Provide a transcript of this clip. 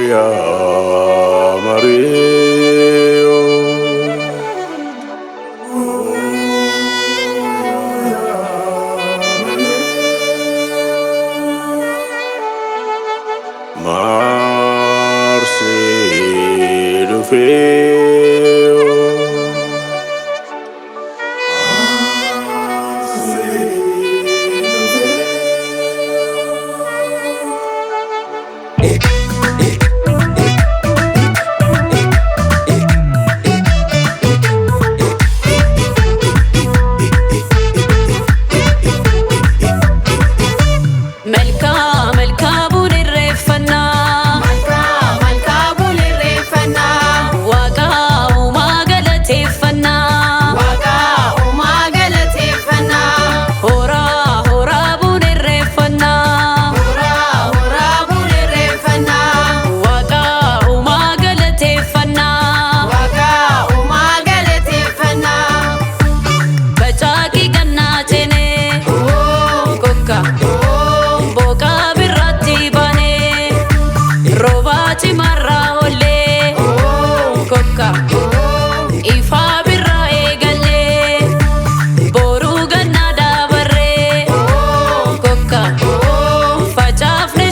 Yaa Mariyo. Marsii dhufee. Malkaa malkaa buun irreeffannaa. Malkaa malkaa buun irreeffannaa. Waaqa uumaa galateeffannaa. Waaqa uumaa galateeffannaa. Horaa horaa buun irreeffannaa. Horaa horaa buun irreeffannaa. Waaqa uumaa galateeffannaa. Waaqa uumaa galateeffannaa. Facaaqii gannaa ceenee. Oo Kokka oo booqaa birraatti baanee. Roobaa cimarraa oollee. oo Kokka oo ifaa birraa eegallee. Boruu gannaa daabarree. oo Kokka oo. facaafne.